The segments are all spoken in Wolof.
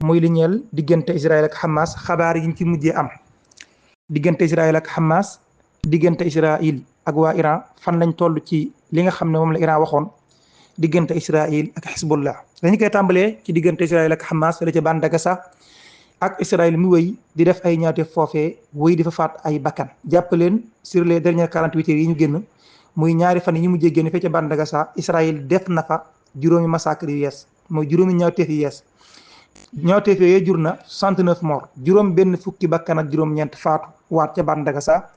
muy li ñeel diggante Israël ak Hamas xabaar yi ñu ci mujjee am diggante Israël ak Hamas diggante Israël ak waa Iran fan lañ toll ci li nga xam ne moom la Iran waxoon diggante Israël ak Hezbollah dañu koy tàmbalee ci diggante Israël ak Hamas la ca bande Gaza ak Israël mi wëy di def ay ñaawteef foofee wëy di fa faat ay bakkan jàpp leen sur les dernières 48 heures yi ñu génn muy ñaari fan yi ñu mujjee génn fee ca bande Gaza Israël def na fa juróomi massacre yu yees mooy juróomi ñaawteef yu yees ñaawteef yooyu jur na 69 morts juróom benn fukki bakkan ak juróom-ñeent faatu waat ca bande Gaza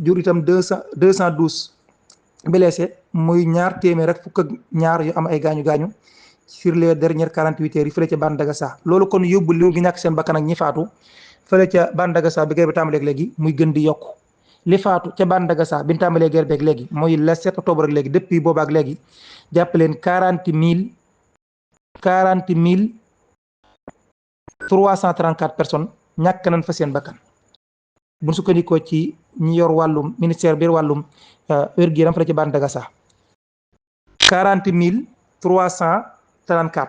jur itam 212 blessés muy ñaar téeméer rek fukk ak ñaar yu am ay gaañu-gaañu sur les dernières 48 heures yi fële ca bande Gaza loolu kon yóbbu li ngi ñàkk seen bakkan ak ñi faatu fële ca bande Gaza bi guerre bi tàmbalee léegi muy gën di yokku li faatu ca bande Gaza bi ñu tàmbalee guerre beeg léegi mooy le 7 octobre ak léegi depuis boobaak léegi jàpp leen 40 334 personnes ñàkk nañ fa seen bakkan bu ñu sukkandikoo ci ñi yor wàllum ministère bi wàllum wér-gu-yaram fële ca bande Gaza 40 334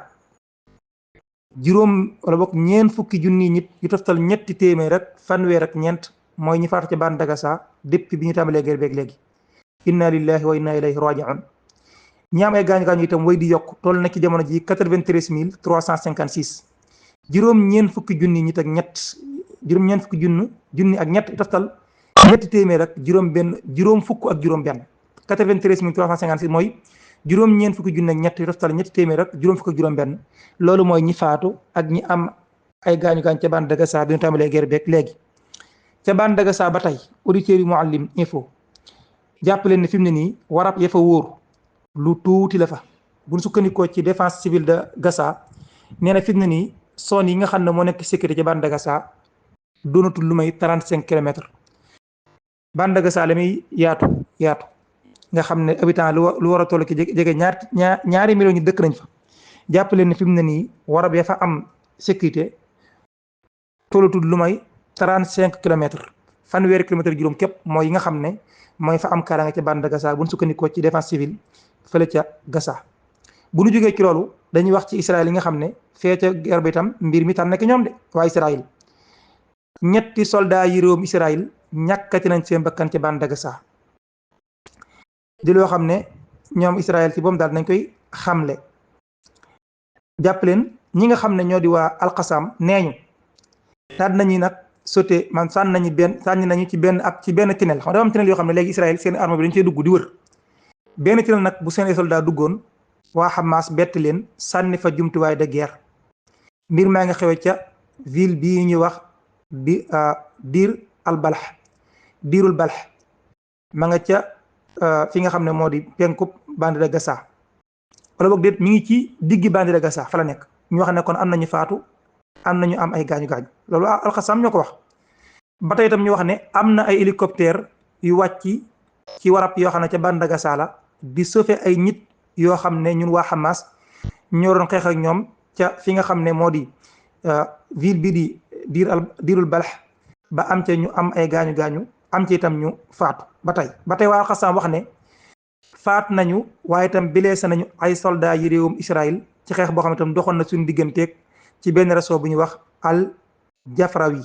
juróom wala bokk ñeent fukki junni nit yu toftal ñetti téeméer rek fanweer ak ñeent mooy ñi faatu ca bande Gaza depuis bi ñu tàmbalee guerre beeg léegi inna lillahi wa inna ilayhi raji'un ñi am ay gaañu-gaañu itam way di yokk toll na ci jamono ji 93 356 juróom ñeent fukki junni nit ak ñett juróom ñeent fukki junni ak ñett yu toftal ñetti téeméer ak juróom fukk ak juróom benn 93 356 mooy juróom ñeent fukki junni ak ñett yu toftal ñetti téeméer ak juróom fukk ak juróom benn loolu mooy ñi faatu ak ñi am ay gaañu-gaañ ca bande Gaza bi ñu tàmbalee guerre beeg léegi ca bande Gaza ba tey auditeurs yu Mouhalim info jàpp leen ne fi mu ne nii warab ya fa wóor lu tuuti la fa bu ñu sukkandikoo ci défense civile de Gaza nee na fi mu ne nii zone yi nga xam ne moo nekk sécurité ca bande Gaza doonatul lu may 35 kilomètres bande Gaza la muy yaatu nga xam ne habitant lu war a toll ki jege ñaari millions ñi dëkk nañ fa jàpp leen ne fi mu ne nii warab ya fa am sécurité tollatul lu may 35 kilomètres fanweeri kilomètres juróom képp mooy yi nga xam ne mooy fa am kaaraange ca bande Gaza bu ñu sukkandikoo ci défense civile fële ca Gaza bu ñu jógee ci loolu dañuy wax ci Israël yi nga xam ne fee ca guerre bi itam mbir mi tam nekk ñoom de waa Israël ñetti soldat yi réewum Israël ñàkkati nañ seen bakkan ca bande Gaza di loo xam ne ñoom Israël ci boom daal nañ koy xamle jàpp leen ñi nga xam ne ñoo di waa Al-Qassam neeñu daal nañu nag sauté man sànni nañu ci benn tunnel xam nga dafa am tunnel yoo xam ne léegi Israël seen armée bi dañu cee dugg di wër benn tunnel nag bu seen soldat duggoon waa Hamas bett leen sànni fa jumtuwaay de guerre mbir maa nga xewe ca ville bii ñuy wax diirul Balh ma nga ca fi nga xam ne moo di penkub bande de Gaza wala boog déet mi ngi ci diggi bande de Gaza fa la nekk ñu wax ne kon am nañu faatu am nañu am ay gaañu-gaañu loolu Al-Qassam ñoo ko wax ba tey itam ñu wax ne am na ay hélicoptère yu wàcc ci warab yoo xam ne ca bande de Gaza la di sauver ay nit yoo xam ne ñun waa Hamas ñoo doon xeex ak ñoom ca fi nga xam ne moo di ville bi di diirul Balh ba am ca ñu am ay gaañu-gaañu am ci itam ñu faatu ba tey waa Al-Qassam wax ne faat nañu waaye itam blessé nañu ay soldats yi réewum Israël ci xeex boo xam ne itam doxoon na suñu digganteeg ci benn réseau bu ñuy wax al jafrawi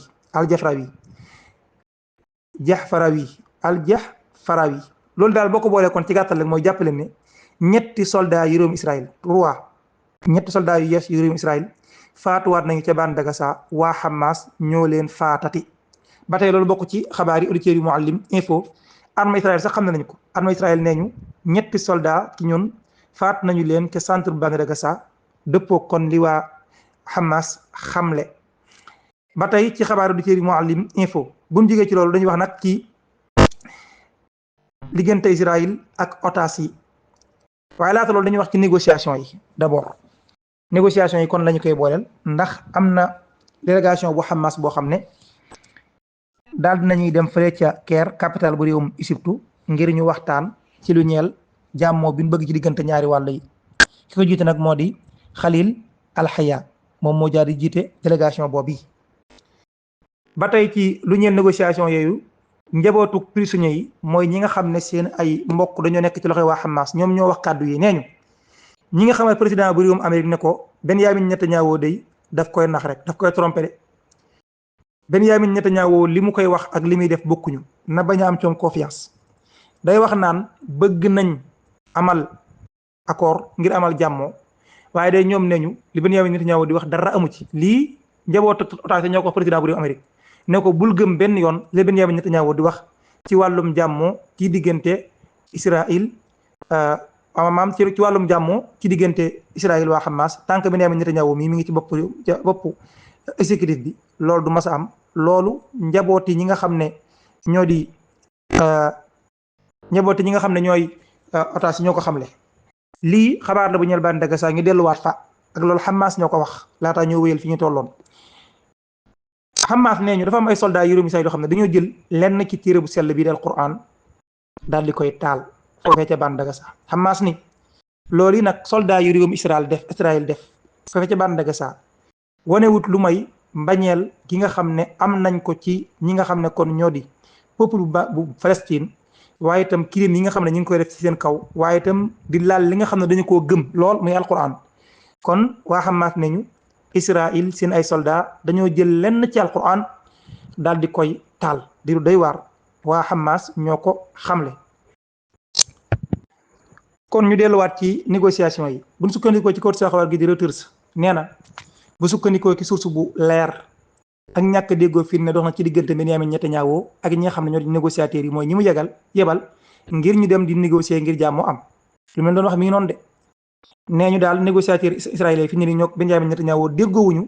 loolu daal boo ko boolee kon ci gàttal rek mooy jàppale ne ñetti soldats yi réewum Israël ñetti soldats yu yees yu réewum Israël faatuwaat nañu ca bande de Gaza waa Hamas ñoo leen faatati ba tey loolu bokk ci xabaar yi auditeurs yu Mouhalim info armée Israël sax xam nañu ko armée Israël nee ñu ñetti soldats ci ñun faat nañu leen ca centre bande de Gaza dëppoo kon li waa Hamas xamle ba tey ci xabaar auditeurs yu Mouhalim info bu ñu jógee ci loolu dañuy wax nag ci diggante Israël ak otages yi waaye laata loolu dañuy wax ci négociation yi d'abord négociation yi kon lañu koy booleel ndax am na délégation bu Hamas boo xam ne daal dinañuy dem fële ca Caire capitale bu réewum Égypte ngir ñu waxtaan ci lu ñeel jàmmoo bi ñu bëgg ci diggante ñaari wàll yi ki ko jiite nag moo di Khalil Al-Hayya moom moo jaar di jiite délégation boobu ba tey ci lu ñeel négociation yooyu njabootu prisonniers yi mooy ñi nga xam ne seen ay mbokk dañoo nekk ci loxoy waa Hamas ñoom ñoo wax kàddu yi nee ñu ñi nga xam ne président bu réewum Amérique ne ko Benyamin Netanyahu day daf koy nax rek, daf koy trompé de. Benyamin Netanyahu li mu koy wax ak li muy def bokkuñu, na bañ a am coom confiance. day wax naan bëgg nañ amal accord ngir amal jàmmoo, waaye day ñoom neñu li Benyamin Netanyahu di wax dara amu ci. lii njabootu otage ñoo ko wax président bu réew Amérique ne ko bul gëm benn yoon li Benyamin Netanyahu di wax ci wàllum jàmmoo ci diggante Israël maam ci wàllum jàmmoo ci diggante Israël waa Hamas. tant que Benyamin Netanyahu mi ngi ci boppu exécutif bi loolu du mas a am. loolu njaboot yi ñi nga xam ne ñoo di njabooti ñi nga xam ne ñooy otage yi ñoo ko xamle. lii xabaar la bu ñeel baan dagg saa ñu delluwaat fa ak loolu Hamas ñoo ko wax laataa ñoo wéyal fi ñu tolloon. Hamas nee ñu dafa am ay soldats yu réew Israël yoo xam ne dañoo jël lenn ci téere bu sell bii del Quran daal di koy taal foofee ca baan dagg saa. Hamas ni loolu yi nag soldats yu réewum Israël def foofee ca baan dagg saa wanewut lu may mbañeel gi nga xam ne am nañ ko ci ñi nga xam ne kon ñoo di peuple bu Palestine, waaye itam crime yi nga xam ne ñu ngi koy def ci seen kaw, waaye itam di laal li nga xam ne dañu koo gëm lool muy alquran. kon waa Hamas nañu Israël seen ay soldats dañoo jël lenn ci alquran daal di koy taal di lu doy waar. waa Hamas ñoo ko xamle. kon ñu delluwaat ci négociation yi buñ sukkandikoo ci code sa xabaar gi di Reuters nee na bu sukkandikoo ci source bu leer ak ñàkk déggoo fii ne dox na ci diggante Benyamin Netanyahu ak ñi nga xam ne ñoo di négociateurs yi mooy ñi mu yebal ngir ñu dem di négocier ngir jàmmoo am. lu mel doon wax mi ngi noonu de nee ñu daal négociateurs israéliens fi ñu ne ñoo Benyamin Netanyahu déggoowuñu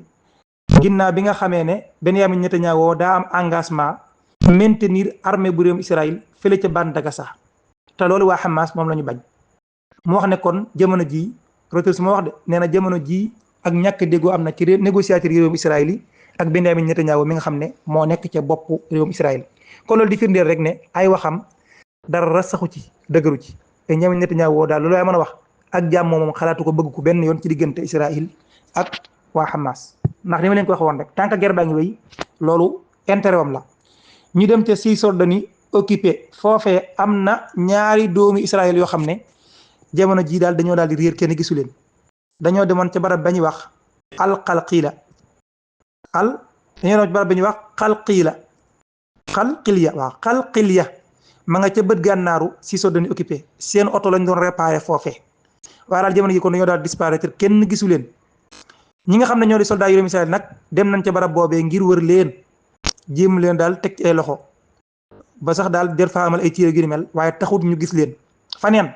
ginnaaw bi nga xamee ne Benyamin Netanyahu daa am engagement maintenir armée bu réewum Israël fële ca bande de Gaza te loolu waa Hamas moom la ñu bañ. mu wax ne kon jamono ji Reuters moo wax de nee na jamono ji ak ñàkk déggoo am na ci négociateurs yi réewum Israël yi ak Benyamin Netanyahu mi nga xam ne moo nekk ca boppu réewum Israël. kon loolu di firndeel rek ne ay waxam dara saxu ci dëgëru ci. Benyamin Netanyahu daal loolu laay mën a wax ak jàmm moom xalaatu ko bëgg ko benn yoon ci diggante Israël ak waa Hamas. ndax ni ma leen ko waxee woon rek tant que guerre baa ngi wéy loolu intérêt am la. ñu dem ca Cisjordanie occupé foofee am na ñaari doomi Israël yoo xam ne jamono jii daal dañoo daal di réer kenn gisu leen. dañoo demoon ca barab ba ñuy wax alqalqiila dañoo demoon ca barab ba ñuy wax qalqilia ma nga ca bët gànnaaru Cisjordanie occupé seen oto lañ doon réparé foofee. waaye daal jamono ji kon dañoo daal disparaître kenn gisu leen. ñi nga xam ne ñoo di soldats yu réewum Israël nag dem nañ ca barab boobee ngir wër leen jéem leen daal teg ci ay loxo ba sax daal der fa amal ay tiir yu mel waaye taxut ñu gis leen. faneen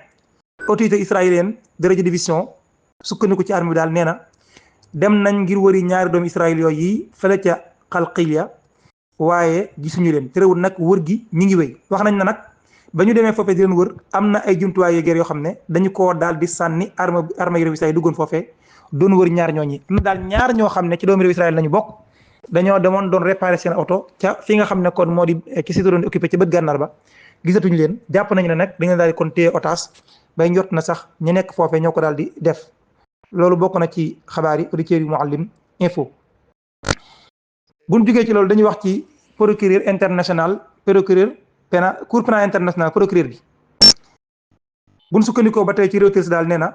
autorité israélienne de radiodivision sukkandiku ci armée bi daal nee na dem nañ ngir wëri ñaari doomu Israël yooyu yi fële ca Qalqilia waaye gisuñu leen. terewul nag wër gi mi ngi wéy. wax nañ na nag ba ñu demee foofee di leen wër am na ay jumtuwaay yu guerre yoo xam ne dañu koo daal di sànni armée réew Israël duggoon foofee doon wër ñaar ñooñi. am na daal ñaar ñoo xam ne ci doomu réew Israël lañu bokk dañoo demoon doon réparé seen oto ca fi nga xam ne kon moo di ci Cisjordanie occupé ca bët gànnaar ba gisatuñu leen. jàpp nañu ne nag dañu daal di kon téye otage bay njort na sax ñu nekk foofee ñoo ko daal di def. loolu bokk na ci xabaar yi auditeurs yu Mouhalim info. buñ jógee ci loolu dañuy wax ci procureur international cour pénal international procureur bi. buñ sukkandikoo ba tey ci Reuters daal nee na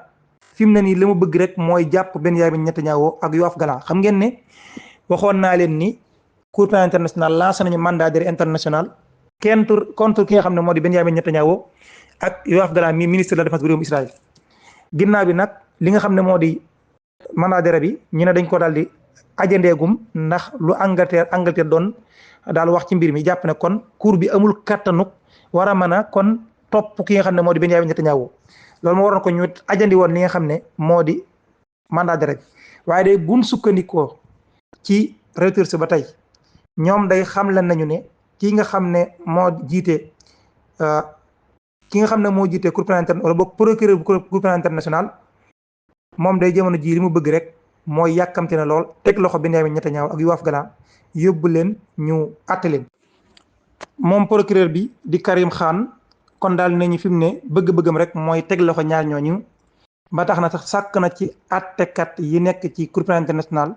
fi mu ne nii li mu bëgg rek mooy jàpp Benyamin Netanyahu ak Yoav Gallant. xam ngeen ne waxoon naa leen ni cour pénal international lancé nañu mandat d'arrêt international contre ki nga xam ne moo di Benyamin Netanyahu ak Yoav Gallant mi ministre de la défense bu réewum Israël. ginnaaw bi nag li nga xam ne moo di mandat d'arrêt bi ñu ne dañ ko daal di ajandeegum ndax lu Angleterre doon daal wax ci mbir mi jàpp ne kon cour bi amul kattanuk war a mën a kon topp ki nga xam ne moo di Benyamin Netanyahu. loolu moo waroon ko ñu ajandi woon li nga xam ne moo di mandat d'arrêt bi. waaye day buñ sukkandikoo ci Reuters ba tey ñoom day xamle nañu ne ki nga xam ne moo jiite cour pénal international wala boog procureur bu cour pénal international moom day jamono ji li mu bëgg rek mooy yàkkamte na lool teg loxo Benyamin Netanyahu ak Yoav Gallant yóbbu leen ñu àtte leen. moom procureur bi di Karim Khan kon daal nañu fi mu ne bëgg-bëggam rek mooy teg loxo ñaar ñooñu ba tax na sax sàkk na ci àttekat yi nekk ci cour pénal international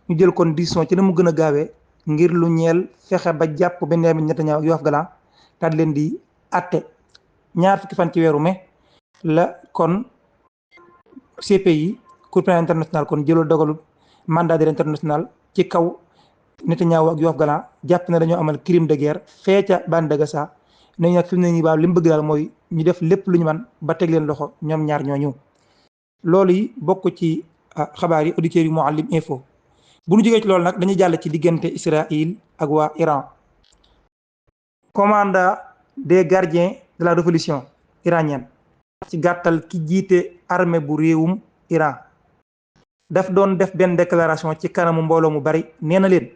ñu jël kon décision ci na mu gën a gaawee ngir lu ñeel fexe ba jàpp Benyamin Netanyahu ak Yoav Gallant daal leen di àtte. ñaar fukki fan ci weeru mai la kon CPI cour pénal international kon jëlul dogalu mandat de international ci kaw Netanyahu ak Yoav Gallant jàpp ne dañoo amal crime de guerre fee ca bande de Gaza nañu nag fi mu ne nii li mu bëgg daal mooy ñu def lépp lu ñu man ba teg leen loxo ñoom ñaar ñooñu. loolu yi bokk ci xabaar yi auditeurs yu Mouhalim Info. bu ñu jógee ci loolu nag dañuy jàll ci diggante Israël ak waa Iran. commandant des gardiens de la révolution iranienne ci gàttal ki jiite armée bu réewum Iran daf doon def benn déclaration ci kanamu mbooloo mu bari nee na leen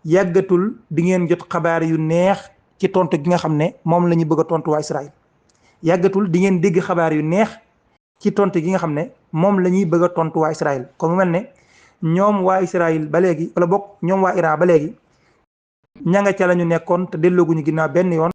yàggatul di ngeen jot xabaar yu neex ci tontu gi nga xam ne moom la ñu bëgg a tontu waa Israël yàggatul di ngeen dégg xabaar yu neex ci tontu gi nga xam ne moom la ñuy bëgg a tontu waa Israël kon mu mel ne ñoom waa Israël ba léegi wala bokk ñoom waa Iran ba léegi ña nga ca la ñu nekkoon te dellooguñu ginnaaw benn yoon